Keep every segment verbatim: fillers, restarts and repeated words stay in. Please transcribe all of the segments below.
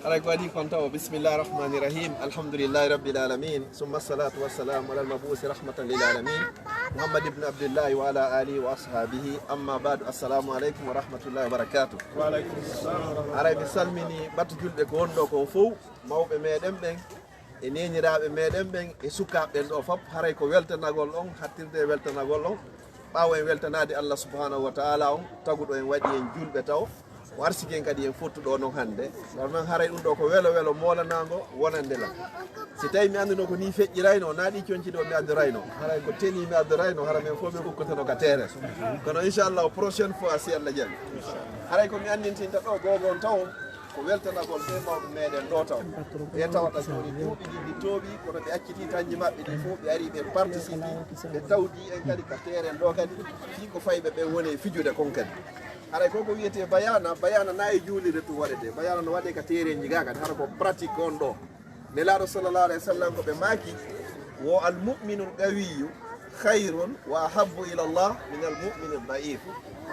Haray ko waɗi kon taw, bismillahi rahmani rahim, alhamdulillahi rabbil alamin, summa salatu wassalamu ala almabusi rahmatan lil alamin, muhammad ibn abdillahi wa ala alihi wa ashabihi, amma ba'du, assalamu aleykum wa rahmatullahi wa barakatuh. Haray mi salmini ɓattu julɓe ko wonɗo ko fow, mawɓe meɗen ɓen e neeniraaɓe meɗen ɓen e sukaaɓe ɓen ɗo fop, haray ko weltanagol on, hattirde e weltanagol on, ɓaawo en weltanaade Allah subhanahu wa ta'ala on, taguɗo en, waɗi en julɓe taw, o arsiki en kadi en fottuɗo non hannde. Ngam non haray ɗum ɗo ko welo welo moolanango wonande lan. Si tawi mi annduno ko ni feƴƴirayno, na ɗi conci ɗo mi addorayno, haray ko teni mi addorayno, hara men fof men ukkotano ka teere. Kono inchallah, prochaine fois, si Allah jaɓi. Haray ko mi anndintinta ɗo, gogo on taw, ko weltanagol ɓe mawɓe meɗen ɗo taw. Ɓe tawata jooni duuɓi ɗi ɗi tooɓi, kono ɓe acciti tanji maɓɓe ɗi fof, ɓe ari ɓe participi, ɓe tawdi en kadi ka teeren ɗo kadi, fii ko fayɓe ɓe woni e fijude kon kadi. Haray ko ko wiyetee bayana, bayana na e juulirde tun waɗetee, bayana no waɗee ka teerenji ga kadi, hara ko pratique on ɗo. Nelaaɗo sallallahu alayhi wa sallam ko ɓe maaki, wo al mu'minul qawiyyu khayrun wa ahabbu ila Allah min al mu'minid da'if.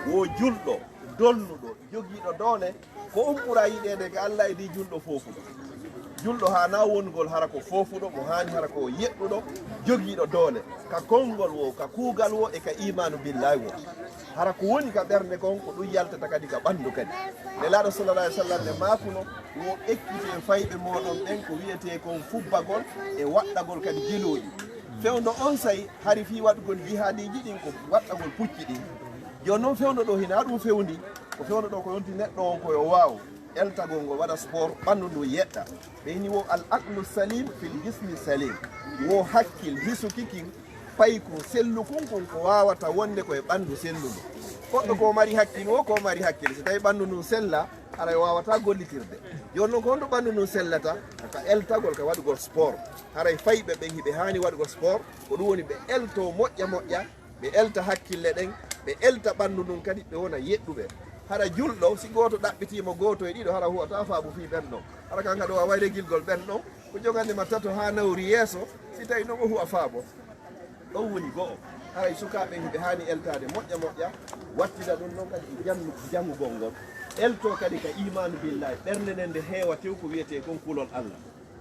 Wo julɗo, dolnuɗo, jogiiɗo doole, ko on ɓura yiɗeede ga Allah e di julɗo foofuɗo. Julɗo haana wongol hara ko foofuɗo, mo haani hara ko yeɗɗuɗo, jogiiɗo doole, ka konngol wo, ka kuugal wo, e ka imaanu billahi wo. Hara ko woni ka ɓernde kon, ko ɗum yaltata kadi ka ɓanndu kadi. Nelaaɗo sallallahu alayhi wa sallam ne maakuno, wo ekkite fayɓe mooɗon ɓen ko wiyetee kon fubbagol e waɗɗagol kadi jelooɗi. Fewndo on say, hari fii waɗugol jihaadiiji ɗin ko waɗɗagol pucci ɗin. Jooni non fewndo ɗo hina ɗum fewndi, ko fewndo ɗo ko yonti neɗɗo on ko yo waaw eltagol ngol, waɗa sport, ɓanndu ndu yeɗɗa. Ɓe ini wo al aqlu salim fil jismi salim. Wo hakkil hisuki kin, payko sellu kun kun ko waawata wonde ko e ɓanndu sellundu. Goɗɗo ko mari hakkil wo ko mari hakkil, si tawi ɓanndu ndun sella, haray waawata gollitirde. Jooni non ko honto ɓanndu ndun sellata? Ka eltagol, ka waɗugol sport. Haray fayɓe ɓen hiɓe haani waɗugol sport, ko ɗum woni ɓe elto moƴƴa moƴƴa, ɓe elta hakkille ɗen, ɓe elta ɓanndu ndun kadi, ɓe wona yeɗɗuɓe. Hara julɗo, si gooto ɗaɓɓitiima gooto e ɗiɗo, hara huwata faabu fii ɓen ɗon. Hara kan kadi o wawa regilgol ɓen ɗon, ko jogande ma tato haa nawri yeeso, si tawi non o huwa faabo. Ɗon woni go'o. Haray sukaaɓe hiɓe haani eltaade moƴƴa moƴƴa, wattida ɗum non kadi e jannu-, janngugol ngol. Elto kadi ka imaanu billahi, ɓernde nden nde heewa tew ko wiyetee kon kulol Allah.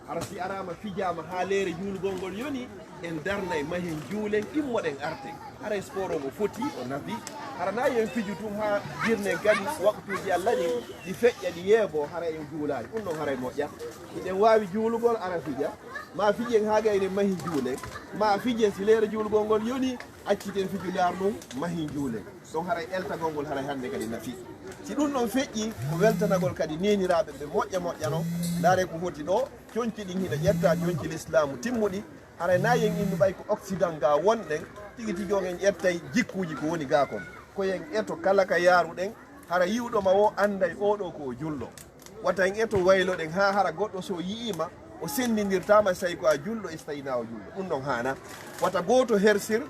Hara si araama fijaama haa leere juulugol ngol yoni, en darnay mahen juulen, immoɗen arten. Haray sport o mo foti, o nafi. Hara na yo en fiju tun haa jirnen kadi waqtuuji Allah ɗin, ɗi feƴƴa, ɗi yeebo, hara en juulaali. Ɗum ɗon haray moƴƴa. Hiɗen waawi juulugol ara fija. Ma fijen haa gayne mahi juulen. Ma fijen si leere juulugol ngol yoni, acciten fiju ndaar ɗum, mahi juulen. Ɗon haray eltagol ngol haray hannde kadi nafi. Si ɗum ɗon feƴƴi, ko weltanagol kadi neeniraaɓe ɓe moƴƴa moƴƴa non. Ndaare ko foti ɗo, conci ɗin hino ƴetta, conci lislaamu timmuɗi. Haray na yen innu ɓay ko Occident ga wonɗen, tigi tigi on en ƴettay jikkuuji ko woni ga kon. Ko yen eto kala ka yaaruɗen, hara yi'uɗo ma wo annday oo ɗoo ko o julɗo. Wata en eto wayloɗen haa hara goɗɗo so yi'ii ma, o senndindirtaa ma say ko a julɗo, e so tawii na o julɗo. Ɗum ɗon haana. Wata gooto hersir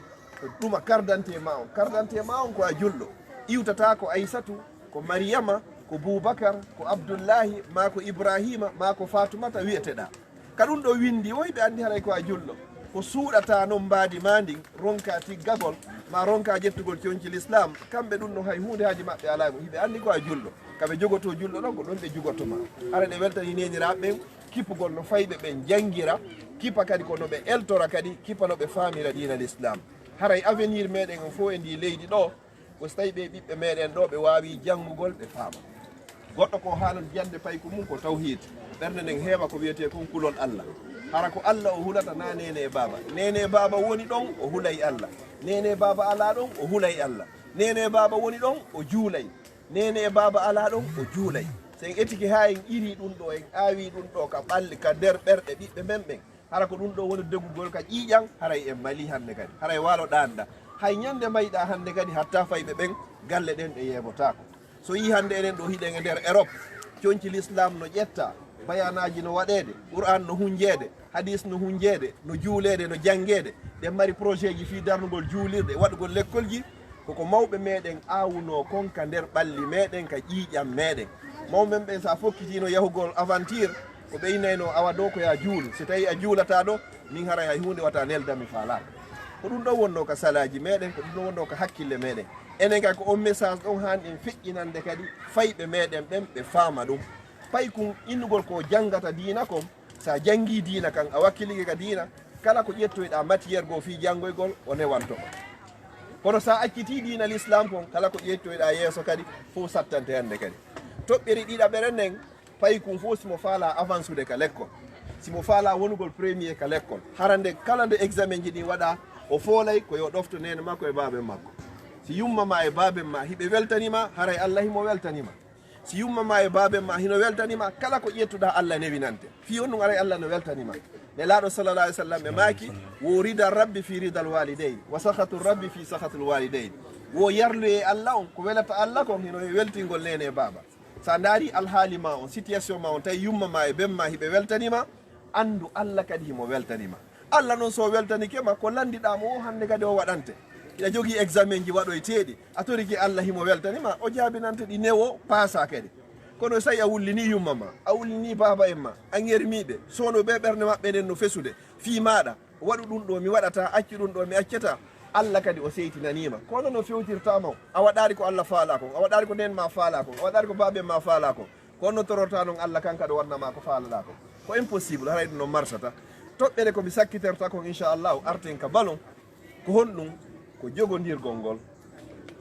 ɗuma carte d'identité ma on. Carte d'identité ma on ko a julɗo. Iwtataa ko Aysatu, ko Mariyama, ko Buubakar, ko Abdullaahi, maa ko Ibraahiima, maa ko Faatumata wi'eteɗaa. Ka ɗum ɗo winndi, wo hiɓe anndi haray ko a julɗo. Ko suuɗata non mbaadi maa ndin, ronka tiggagol, ma ronka ƴettugol conci lislaam, kamɓe ɗum ɗon hay huunde haaji maɓɓe alaa e mum. Hiɓe anndi ko a julɗo. Ka ɓe jogotoo julɗo ɗon, ko ɗon ɓe jogotoo ma. Hara ɗe weltani neeniraaɓe ɓen, kippugol no fayɓe ɓen janngira, kippa kadi ko no ɓe eltora kadi, kippa no ɓe faamira diina lislaam. Haray avenir meɗen on fof e ndi leydi ɗo, ko so tawi ɓe ɓiɓɓe meɗen ɗo ɓe waawi janngugol, ɓe faama. Goɗɗo ko haalata jannde payko mum ko tawhiid. Ɓernde nden heewa ko wiyetee kon kulol Allah. Hara ko Allah o hulata, na neene e baaba. Neene e baaba woni ɗon, o hulay Allah. Neene e baaba alaa ɗon, o hulay Allah. Neene e baaba woni ɗon, o juulay. Neene e baaba alaa ɗon, o juulay. So en etike haa en iri ɗum ɗo, en aawi ɗum ɗo ka ɓalli, ka nder ɓerɗe ɓiɓɓe men ɓen. Hara ko ɗum ɗo woni dogugol ka ƴiiƴan, haray en mali hannde kadi. Haray waalo ɗaanɗa. Hay ñande mbayɗa hannde kadi, hatta fayɓe ɓen, galle ɗen ɗe yeebotaako. So yii hannde enen ɗo hiɗen e nder Europe, conci l'islam no ƴetta, bayanaaji no waɗeede, Qur'an no hunjeede, hadis no hunjeede, no juuleede, no janngeede, ɗen mari projet ji fii darnugol juulirɗe, waɗugol lekkolji, koko mawɓe meɗen aawunoo kon ka nder ɓalli meɗen, ka ƴiiƴan meɗen. Mawɓe men ɓen, so a fokkitiino yahugol aventure, ko ɓe innayno, "Awa ɗo ko yo a juulu. So tawii a juulataa ɗo, min haray hay huunde wata neldan mi faalaaka." Ko ɗum ɗon wonnoo ka salaaji meɗen, ko ɗum ɗon wonnoo ka hakkille meɗen. Enen kadi ko on message ɗon haani en feƴƴinande kadi fayɓe meɗen ɓen ɓe faama ɗum. Paykun innugol ko janngata diina kon, so a janngii diina kan, a wakkilike ka diina, kala ko ƴettoyɗaa matière goo fii janngoygol, o newanto. Kono so a accitii diina l'islam kon, kala ko ƴettoyɗaa yeeso kadi, fof sattante hannde kadi. Toɓɓere ɗiɗaɓere nden, paykun fof si mo faalaa avancude ka lekkol, si mo faalaa wonugol premier ka lekkol, hara nde kala nde examen ji ɗin waɗaa, o foolay ko yo ɗofto neene makko e baaben makko. Si yumma ma e baaben ma hiɓe weltani ma, haray Allah himo weltani ma. Si yumma ma e baaben ma hino weltani ma, kala ko ƴettuɗaa Allah newinante. Fii on ɗum aray Allah no weltani ma. Nelaaɗo sallallahu alaihi wasallam ɓe maaki, wo rida rabbi fi ridal walidayn, wa sakhatu rabbi fi sakhatul walidayn. Wo yarluyee Allah on, ko welata Allah kon hino e weltingol neene e baaba. So a ndaari alhaali ma on, situation ma on, tawi yumma ma e ben ma hiɓe weltani ma, anndu Allah kadi himo weltani ma. Allah non so weltanike ma, ko lanndiɗaa mo o hannde kadi o waɗante. Hiɗa jogii examen ji waɗoyteeɗi, a torike Allah himo weltani ma, o jaabinante ɗi newo paasaa kadi. Kono so tawi a wullinii yumma ma, a wullinii baaba en ma, a ŋermii ɓe, soono ɓe ɓernde maɓɓe nden no fesude, fii maaɗa, waɗu ɗum ɗo mi waɗataa, accu ɗum ɗo mi accataa, Allah kadi o seytinanii ma. Kono no fewtirtaa ma, a waɗaali ko Allah faalaa kon, a waɗaali ko neen ma faalaa kon, a waɗaali ko baaben ma faalaa kon. Kono no torortaa non Allah kan kadi o wanna ma ko faalaɗaa kon. Ko impossible, haray ɗum non marsata. Toɓɓere ko mi sakkitorta kon, inchallahu, arten ka balon. Ko honɗum? Ko jogondirgol ngol.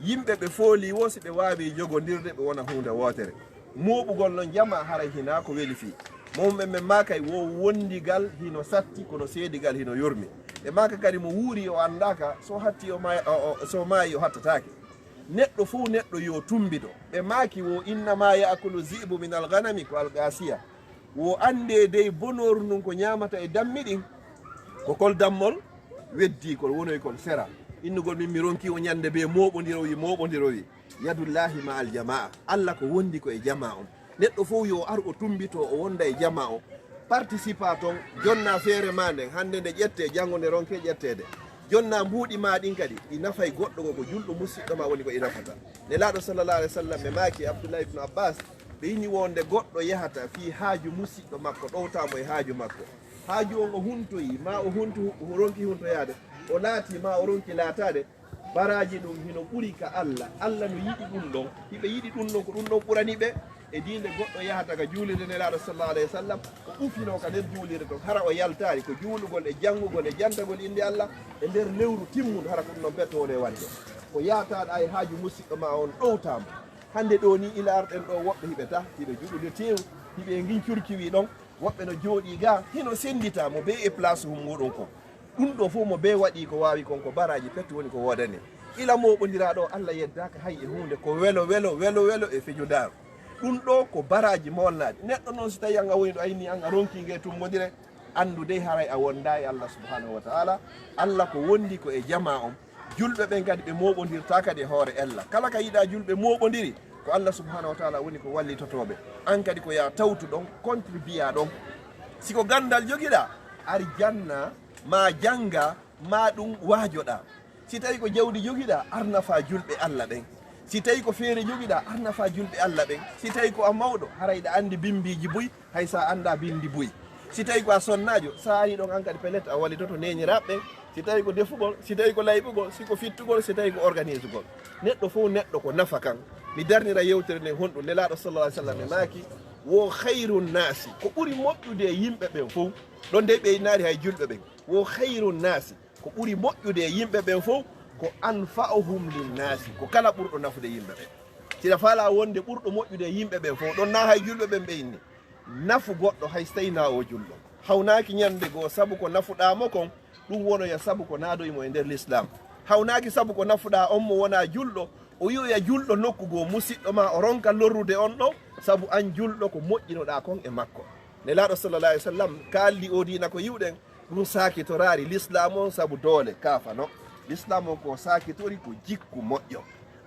Yimɓe ɓe fooli wo si ɓe waawi jogondirde ɓe wona huunde wootere. Mooɓugol non jamaa haray hinaa ko weli fii. Mawɓe men maakay wo wondigal hino satti kono seedigal hino yurmi. Ɓe maaka kadi mo wuuri o anndaaka, so hatti o maay-, o, o, so maayi o hattataake. Neɗɗo fow neɗɗo yo tumbito. Ɓe maaki wo innama yaakulu zi'bu min alganami ko algasiya. Wo anndee dey bonooru ndun ko ñaamata e dammi ɗin, ko kol dammol weddii kol wonoy kol sera. Innugol min mi ronkii o ñannde bee mooɓondirowi, mooɓondirowi. Yadullahi ma aljamaa. Allah ko wondi ko e jamaa on. Neɗɗo fow yo ar o tumbito o wonda e jamaa o. Participa ton, jonna feere ma nden, hannde nde ƴette, janngo nde ronke ƴetteede. Jonna mbuuɗi ma ɗin kadi, ɗi nafay goɗɗo ko, ko julɗo musiɗɗo ma woni ko ɗi nafata. Nelaaɗo sallallahu alaihi wasallam ɓe maaki Abdullah ibn Abbas, ɓe inni wonde goɗɗo yahata fii haaju musiɗɗo makko, ɗowta mo e haaju makko. Haaju on o huntoyi, ma o huntu, o ronki huntoyaade, o laati, ma o ronki laataade, baraaji ɗum hino ɓuri ka Allah. Allah no yiɗi ɗum ɗon. Hiɓe yiɗi ɗum ɗon, ko ɗum ɗon ɓurani ɓe. E diinde goɗɗo yahata ka juulirde Nelaaɗo sallallahu alaihi wasallam, o ufino ka nder juulirde ton, hara o yaltaali, ko juulugol e janngugol e jantagol innde Allah e nder lewru timmundu, hara ko ɗum ɗon petto woni e waɗde. Ko yaataɗa e haaju musiɗɗo ma on ɗowtaama. Hannde ɗo ni ila arɗen ɗo woɓɓe hiɓe ta, hiɓe juɗude teewu, hiɓe e ngin curkiwi ɗon, woɓɓe no jooɗii ga, hino senndita mo bee e place hum muɗum kon. Ɗum ɗo fof mo bee waɗi ko waawi kon ko baraaji petto woni ko woodani. Ila mooɓondiraa ɗo Allah yeddaaka hay e huunde ko welo, welo, welo, welo e feƴodaaru. Ɗum ɗo ko baraaji mawlnaaɗi. Neɗɗo noon so tawi an a woni ɗo a inni an a ronki nge tummodire, anndu dey haray a wondaa e Allah subhanahu wa ta'ala. Allah ko wondi ko e jamaa on. Julɓe ɓen kadi ɓe mooɓondirtaa kadi e hoore ella. Kala ka yiɗaa julɓe mooɓondiri, ko Allah subhanahu wa ta'ala woni ko wallitotooɓe. An kadi ko yaa tawtu ɗon, contribua ɗon. Si ko ganndal jogiɗaa, ar janna, ma jannga, ma ɗum waajoɗaa. Si tawi ko jawdi jogiɗaa, ar nafa julɓe Allah ɓen. Si tawi ko feere jogiɗaa, ar nafa julɓe Allah ɓen. Si tawi ko a mawɗo, haray ɗa anndi bimmbiiji buy, hay sa annda binndi buy. Si tawi ko a sonnaajo, sa ari ɗon an kadi pellet a wallitoto neñiraaɓe ɓen. Si tawi ko defugol, si tawi ko layɓugol, si ko fittugol, si tawi ko organisugol. Neɗɗo fof neɗɗo ko nafa kan. Mi darnira yewtere nden honɗum Nelaaɗo sallallahu alaihi wasallam e maaki, wo khairu nnaasi, ko ɓuri moƴƴude e yimɓe ɓen fof. Ɗon dey ɓe innaari hay julɓe ɓen. Wo khairu nnaasi, ko ɓuri moƴƴude e yimɓe ɓen fof, ko anfa'uhum linnaasi, ko kala ɓurɗo nafude yimɓe ɓen. Siɗa faala wonde ɓurɗo moƴƴude e yimɓe ɓen fof, ɗon na hay julɓe ɓen ɓe inni. Nafu goɗɗo hay so tawi na o julɗo. Hawnaaki ñande goo sabu ko nafuɗaa mo kon, ɗum wonoya sabu ko naadoyi mo e nder Lislaam. Hawnaaki sabu ko nafuɗaa on mo wonaa julɗo, o yi'oya julɗo nokku goo musiɗɗo ma o ronka lorrude on ɗon, sabu an julɗo ko moƴƴinoɗaa kon e makko. Nelaaɗo sallallahu alaihi wasallam kaaldi o diina ko yi'uɗen, ɗum saakitoraari Lislaam on sabu doole kaafano. Lislaam on ko saakitori ko jikku moƴƴo.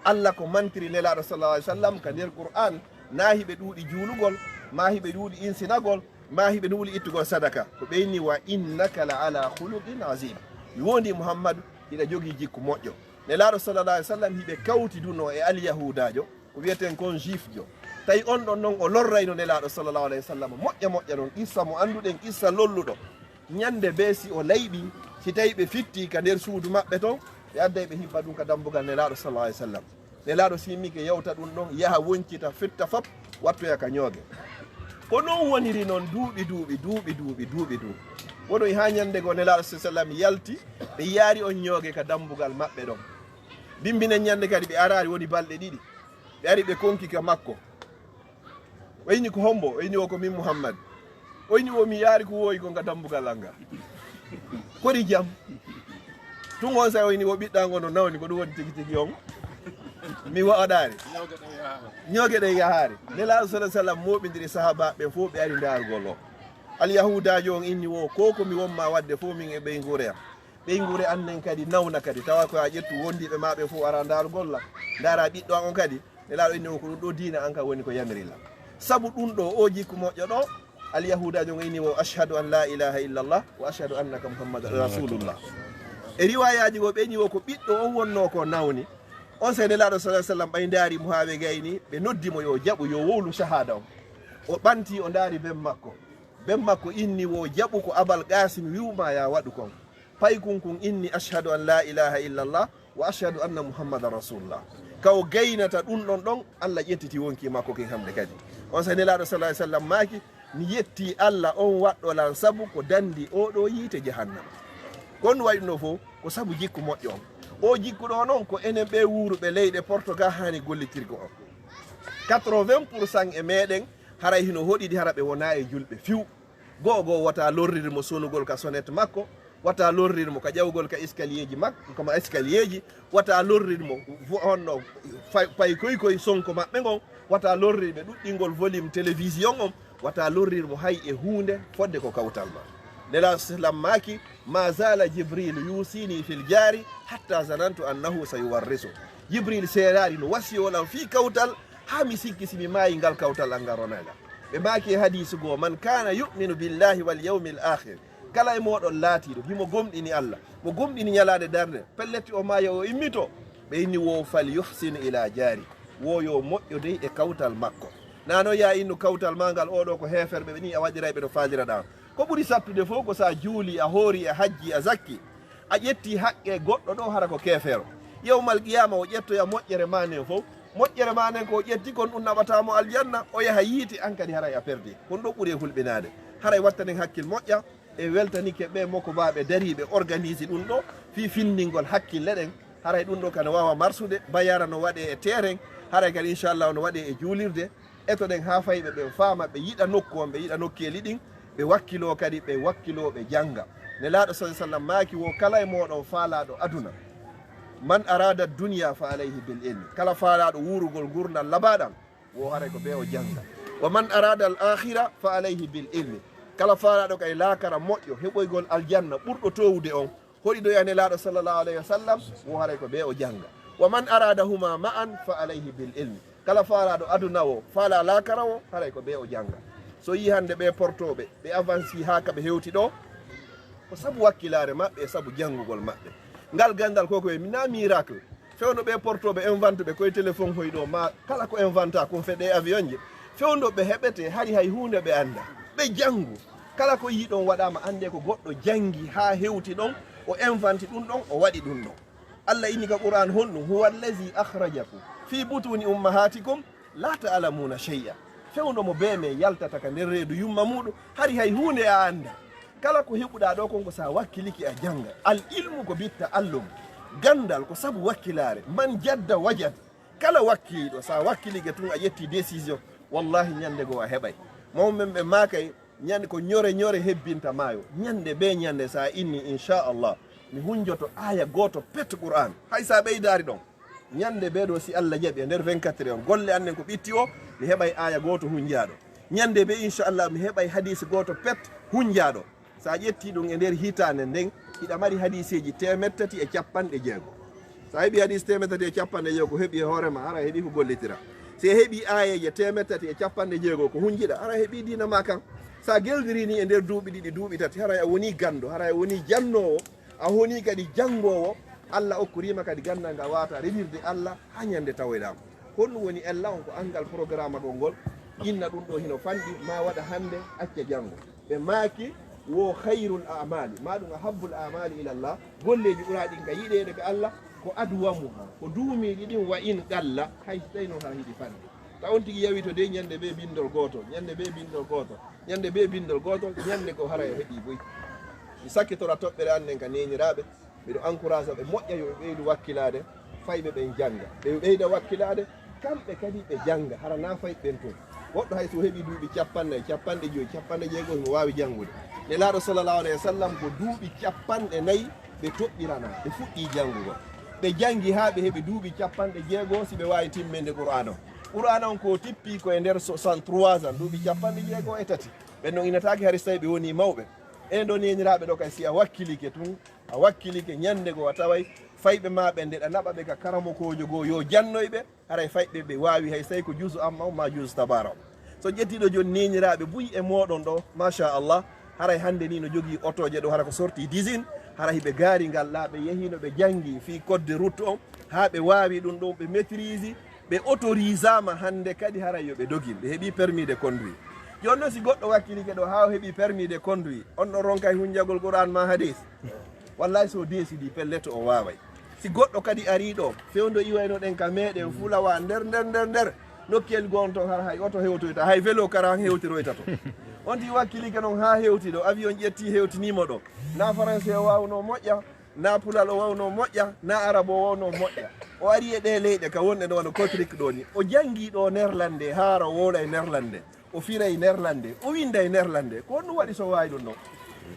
Allah ko mantiri Nelaaɗo sallallahu alaihi wasallam ka nder Qur'an, na hiɓe ɗuuɗi juulugol, ma hiɓe ɗuuɗi insinagol, ma hiɓe ɗuuɗi ittugol sadaka. Ko ɓe inni, "Wa innaka la ala khuluqin azim." Mi wondi Muhammadu, hiɗa jogii jikku moƴƴo. Nelaaɗo sallallahu alaihi wasallam hiɓe kawtiduno e alyahudaajo, ko wiyeten kon juifjo. Tawi on ɗon non o lorrayno Nelaaɗo sallallahu alaihi wasallam. Moƴƴa moƴƴa non, qissa mo annduɗen, qissa lolluɗo. Ñande bee si o layɓi, si tawi ɓe fitti ka nder suudu maɓɓe ton, ɓe adday ɓe hibba ɗum ka dambugal Nelaaɗo sallallahu alaihi wasallam. Nelaaɗo simmike yewta ɗum ɗon, yaha woncita, fitta fop, wattoya ka ñooge. Ko non woniri non duuɓi, duuɓi, duuɓi, duuɓi, duuɓi, duuɓi. Wonoy haa ñannde goo Nelaaɗo sa sallam yalti, ɓe yaari on ñooge ka dambugal maɓɓe ɗon. Bimbinen ñannde kadi ɓe araari woni balɗe ɗiɗi. Ɓe ari ɓe konki ka makko. O inni ko hombo? O inni o ko min Muhammad. O inni o mi yaari ko woyi kon ka dambugal an ga. Kori jam. Tun on sa o inni o ɓiɗɗa ngo no nawni ko ɗum woni tigi tigi on. Mi waɗaari. Ñooge ɗen yahaari. Nelaaɗo sallallahu alaihi wasallam moɓindiri sahaba ɓen fof ɓe ari ndaarugol o. Al Yahuudaajo on inni o ko ko mi wonma wadde fof min e ɓeynguure am. Ɓeynguure an nden kadi nawna kadi. Tawa ko a ƴettu wondiiɓe ma ɓen fof ara ndaarugol la. Ndaara ɓiɗɗo an on kadi. Nelaaɗo inni o ko ɗum ɗo diina an kan woni ko yamiri la. Sabu ɗum ɗo o jikku moƴƴo ɗo, Al Yahuudaajo on inni o ashhadu an la ilaha illallah wa ashhadu annaka Muhammadan rasulullah. E riwayaaji goo ɓe inni o ko ɓiɗɗo on wonno ko nawni. On sey Nelaaɗo sallallahu alaihi wasallam ɓay ndaari mo haa ɓe gayni, ɓe noddi mo yo jaɓu, yo wowlu shahada on. O ɓanti o ndaari ben makko. Ben makko inni o jaɓu ko Abal Qaasim wi'uma ya waɗu kon. Paykun kun inni ashhadu an la ilaha illallah wa ashhadu anna Muhammadan rasulullah. Ka o gaynata ɗum ɗon ɗon, Allah ƴettiti wonki makko kin hande kadi. On sa Nelaaɗo sallallahu alaihi wasallam maaki, mi yetti Allah on waɗɗo lan sabu ko dandi o ɗo yiite jahannama. Kon waɗi ɗum ɗo fof ko sabu jikku moƴƴo on. O jikku ɗo non ko enen ɓe wuuruɓe leyɗe Portugal hani gollitirgo on. Quatre-vingts pour cent e meɗen haray hino hoɗidi hara ɓe wona e julɓe fiw. Go'o go'o wata lorrir mo sonugol ka sonet makko, wata lorrir mo ka ƴawgol ka escalierji makko, kama escalierji, wata lorrir mo vo-, honno fay-, pay koy koy sonko maɓɓe ngon, wata lorrir ɓe ɗuɗɗingol volume télévision on, wata lorrir mo hay e huunde fodde ko kawtal ma. Nelaaɗo sallam maaki, ma zala Jibril yusini fil jari hatta zanantu annahu sayuwarrisu. Jibril seeraari no wasiyolan fii kawtal, haa mi sikki si mi maayi ngal kawtal an ngal ronay lan. Ɓe maaki e hadiisu goo, man kana yu'minu billahi wal yawmil akhir. Kala e mooɗon laatiiɗo himo gomɗini Allah, mo gomɗini ñalaande darnde, pellet o maaya o immito. Ɓe inni wo fal yuhsin ila jari. Wo yo moƴƴo dey e kawtal makko. Nano ya innu kawtal ma ngal oɗo ko heeferɓe ɓe ni a waɗiray ɓe no faaliraɗa. Ko ɓuri sattude fof ko sa juuli, a hoori, a hajji, a zakki. A ƴetti haqqe goɗɗo ɗo hara ko keefeero. Yawmal qiyama o ƴettoya moƴƴere ma nden fof. Moƴƴere ma nden ko o ƴetti kon ɗum naɓata mo aljanna, o yaha yiite, an kadi haray a perdi. Kon ɗo ɓuri e hulɓinaade. Haray wattanen hakkil moƴƴa, e weltanike ɓe moko ba ɓe dari ɓe organise ɗum ɗo, fii findingol hakkille ɗen. Haray ɗum ɗo kana wawa marsude, bayara no waɗe e terrain, haray kadi inchallah no waɗe e juulirde. Etoɗen haa fayɓe ɓen faama, ɓe yiɗa nokku on, ɓe yiɗa nokkeeli ɗin, ɓe wakkiloo kadi, ɓe wakkiloo, ɓe jannga. Nelaaɗo sallallahu alaihi wasallam maaki wo kala e mooɗon faalaaɗo aduna. Man arada dunya fa alayhi bil ilmi. Kala faalaaɗo wuurugol ngurndan labaaɗan, wo haray ko bee o jannga. Wa man arada al akhira fa alayhi bil ilmi. Kala faalaaɗo kay laakara moƴƴo, heɓoygol aljanna ɓurɗo toowude on, hoɗidoya Nelaaɗo sallallahu alayhi wa sallam, wo haray ko bee o jannga. Wa man aradahuma ma'an fa alayhi bil ilmi. Kala faalaaɗo aduna wo, faala laakara wo, haray ko bee o jannga. So yii hannde ɓee portooɓe, ɓe avanci haa ka ɓe hewti ɗo, ko sabu wakkilaare maɓɓe e sabu janngugol maɓɓe. Ngal ganndal ko ko e na miracle. Fewndo ɓee portooɓe invente ɓe koye téléphone hoy ɗo, ma kala ko inventa kon fe ɗee avion je. Fewndo ɓe heɓete, hari hay huunde ɓe annda. Ɓe janngu. Kala ko yii ɗon waɗaama, annde ko goɗɗo janngi haa hewti ɗon, o inventi ɗum ɗon, o waɗi ɗum ɗon. Allah inni ka Qur'an honɗum, huwa allazi akhrajakum fi butuni ummahatikum la ta'lamuna shay'a. Fewndo mo bee men yaltata ka nder reedu yumma muɗum, hari hay huunde a annda. Kala ko heɓuɗa ɗo kon ko sa wakkiliki a jannga. Al ilmu ko bitta allum. Ganndal ko sabu wakkilaare. Man jadda wajad. Kala wakkiiɗo, sa wakkilike tun a ƴetti décision, wallahi ñannde goo a heɓay. Mawɓe men ɓe maakay, ñande ko ñore ñore hebbinta maayo. Ñande be ñande sa inni, inchallah, mi hunjoto aaya gooto pet Qur'an. Hay sa ɓeydaari ɗon. Ñande be ɗo si Allah jaɓi e nder vingt-quatre heures, golle annen ko ɓitti o, mi heɓay aaya gooto hunjaaɗo. Ñande be inchallah mi heɓay hadiisi gooto pet hunjaaɗo. Sa ƴetti ɗum e nder hitaande nden, hiɗa mari hadiiseeji teemettati e capanɗe jeego. Sa heɓi hadiis teemettati e capanɗe jeego, ko heɓi e hoore ma, hara heɓi ko gollitira. Si a heɓi aayeeje teemettati e capanɗe jeego, ko hunjiɗa, hara heɓi diina ma kan. Sa geldiri ni e nder duuɓi ɗiɗi, duuɓi tati, hara a woni ganndo, hara a woni jannoowo, a woni kadi janngoowo. Allah okkorima kadi ganndal ngal wata rewirde Allah haa ñande tawoyɗa mo. Honɗum woni ella on? Ko anngal programmagol ngol, inna ɗum ɗo hino fanɗi, ma waɗa hannde, acca janngo. Ɓe maaki, wo khayrul a'mali, ma ɗum ahabbul a'mali ila Allah, golleeji ɓuraaɗi ka yiɗeede ka Allah, Ko adwamuha, ko duumiiɗi ɗin, wa in qalla, hay si tawii noon haa hiɗi fanɗi. Ta on tigi yawi to dey ñande bee binndol gootol, ñande bee binndol gootol, ñande bee binndol gootol, ñande goo haray o heɓii buy. Mi sakkitora toɓɓere an nden ka neñiraaɓe, miɗo encourage ɓe moƴƴa yo ɓe ɓeydu wakkilaade, fayɓe ɓen jannga. Ɓe ɓeyda wakkilaade, kamɓe kadi ɓe jannga, hara naa fayɓe ɓen tun. Goɗɗo hay so o heɓii duuɓi capanɗe nayi, capanɗe joyi, capanɗe jeego, himo waawi janngude. Nelaaɗo sallallahu alayhi wa sallam ko duuɓi capanɗe nayi ɓe toɓɓiranaa, ɓe fuɗɗii janngugol. Ɓe janngi haa ɓe heɓi duuɓi capanɗe jeego, si ɓe waawi timminde Qur'aana on. Qur'aana on ko o tippii ko e nder soixante-trois ans, duuɓi capanɗe jeego e tati. Ɓen non inataake hari so tawii ɓe wonii mawɓe. Enen ɗoo neñiraaɓe ɗoo kay, si a wakkilike tun, a wakkilike, ñande goo a taway fayɓe maa ɓen, nde ɗa naɓa ɓe ka karamokoojo goo yo jannoy ɓe, haray fayɓe ɓe waawi hay so tawii ko juzu amma on maa juzu tabaara on. So ƴettii ɗoo jooni neñiraaɓe buy e mooɗon ɗoo, machallah, haray hannde nii no jogii otooje ɗoo, hara ko sorti d'usine, hara hiɓe gaari ngal ɗaa, ɓe yehii no ɓe janngi fii code de route on, haa ɓe waawi ɗun ɗon, ɓe maîtrise, ɓe autorisaama hannde kadi haray yo ɓe dogin, ɓe heɓii permis de conduire. Jooni non si goɗɗo wakkilike ɗoo haa o heɓii permis de conduire, on ɗon ronkay hunjagol Qur'aan maa hadiis? Wallahi so décidé pellet o waaway. Si goɗɗo kadi arii ɗoo, fewndo iwayno ɗen ka meɗen fulawa nder, nder, nder, nder, nokkuyel goo on ton hara hay oto hewtoyta, hay vélo kara hewtiroyta ton. On tigi wakkilike non haa hewti ɗoo, avion ƴettii hewtinii mo ɗoo. Naa français o waawnoo moƴƴa, naa pulaar o waawnoo moƴƴa, naa arab o waawnoo moƴƴa. O arii e ɗee leyɗe ka wonɗen ɗoo wano Kortrijk ɗoo nii. O janngii ɗoo néerlandais, hara o wowlay néerlandais. O firay néerlandais, o winnday néerlandais. Ko honɗun waɗi so o waawi ɗun ɗon?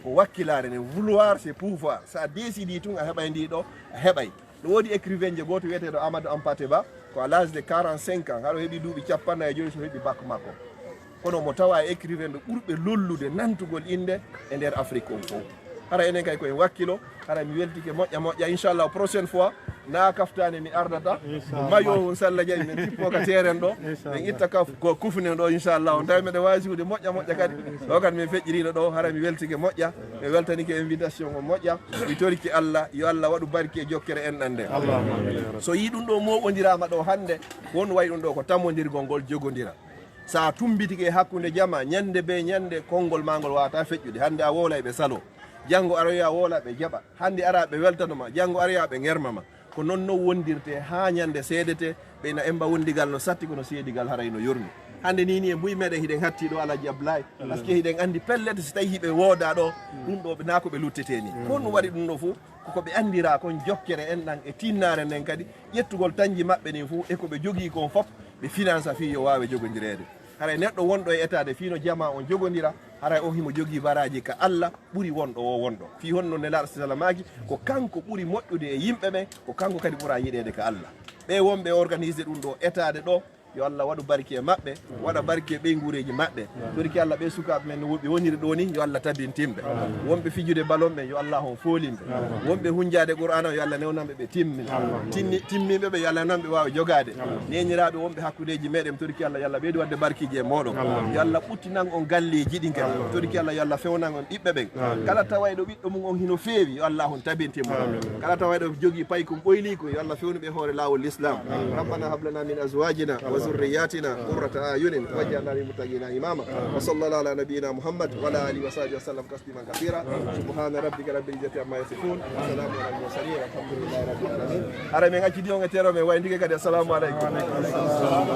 Ko wakkilaare nden, vouloir c'est pouvoir. So a décidé tun a heɓay ndi ɗoo, a heɓay. No woodi écrivain je gooto wi'eteeɗo Amadou Hampâté Bâ, ko à l'âge de quarante-cinq ans, hara o heɓii duuɓi capanɗe nayi e joyi so o heɓii bac makko. Kono mo tawa e écrivain ɓe ɓurɓe lollude nantugol innde e nder Afrique on fow. Hara enen kay ko en wakkilo, hara mi weltike moƴƴa moƴƴa. Inchallah, prochaine fois, naa kaftaani mi ardata. Inchallah. Mayo on salla jaɓi, men tippo ka terrain ɗoo. Inchallah. Men itta ka ko kufne ɗoo, inchallah. On tawi meɗen waawi suude moƴƴa moƴƴa kadi. Ɗoo kadi min feƴƴiriino ɗoo, hara mi weltike moƴƴa. Mi weltanike invitation on moƴƴa. Mi torike Allah, yo Allah waɗu barke e jokkere enɗan nden. Allahumma amin. So yii ɗun ɗoo mooɓondiraama ɗoo hannde, ko honɗun waɗi ɗun ɗoo? Ko tammondirgol ngol jogondira. So a tummbitike e hakkunde jamaa, ñande bee ñande, konngol maa ngol waawataa feƴƴude. Hannde a wowlay ɓe saloo. Janngo aroya a wowla ɓe jaɓa. Hannde ara ɓe weltano ma. Janngo aroya ɓe ŋerma ma. Ko non non wondirtee haa ñande seedetee, ɓe na emba wondigal no satti kono seedigal haray no yormi. Hannde nii nii e mbuy meɗen hiɗen hatti ɗoo Alhaji Ablaye. Parce que hiɗen anndi pellet si tawii hiɓe woodaa ɗoo, ɗun ɗoo ɓe naa ko ɓe luttetee nii. Ko honɗun waɗi ɗun ɗoo fow? Ko ko ɓe anndiraa kon jokkere enɗan e tinnaare nden kadi, ƴettugol tanji maɓɓe ɗin fow e ko ɓe jogii kon fow, ɓe finansa fii yo waawe jogondireede. Haray neɗɗo wonɗo e etaade fii no jamaa on jogondira, haray on himo jogii baraaji ka Allah ɓuri wonɗo woo wonɗo. Fii honno Nelaaɗo sallallahu alayhi wa sallam maaki, ko kanko ɓuri moƴƴude e yimɓe ɓen, ko kanko kadi ɓura yiɗeede ka Allah. Ɓee wonɓe e organiser ɗun ɗoo etaade ɗoo, yo Allah waɗu barki e maɓɓe, waɗa barki e ɓeynguureeji maɓɓe. Torike Allah, ɓee sukaaɓe men no woɓɓe woniri ɗoo nii, yo Allah tabintin ɓe. Wonɓe fijude balon ɓen, yo Allah on foolin ɓe. Wonɓe hunjaade Qur'aana on, yo Allah newnan ɓe ɓe timmi. Tinni-, timminɓe ɓe, yo Allah newnan ɓe waawa jogaade. Neñiraaɓe wonɓe hakkundeeji meɗen, torike Allah, yo Allah ɓeydu waɗde barkiiji e mooɗon. Yo Allah ɓuttinan on galleeji ɗin kadi. Torike Allah, yo Allah fewnan on ɓiɓɓe ɓen. Kala tawayɗo ɓiɗɗo mum on hino feewi, yo Allah on tabintin mo. Kala tawayɗo jogii paykum ɓoyliikum, yo Allah fewnu ɓe hoore laawol Lislaam. ربنا هب لنا من أزواجنا وذرياتنا قرة أعين واجعلنا للمتقين إماما. وصلى الله على نبينا محمد وعلى آله وصحبه وسلم تسليما كثيرا. سبحان ربك رب العزة عما يصفون. وسلام على المرسلين والحمد لله رب العالمين. Hara men accidi on e teero men wayndike kadi. Assalamu aleykum.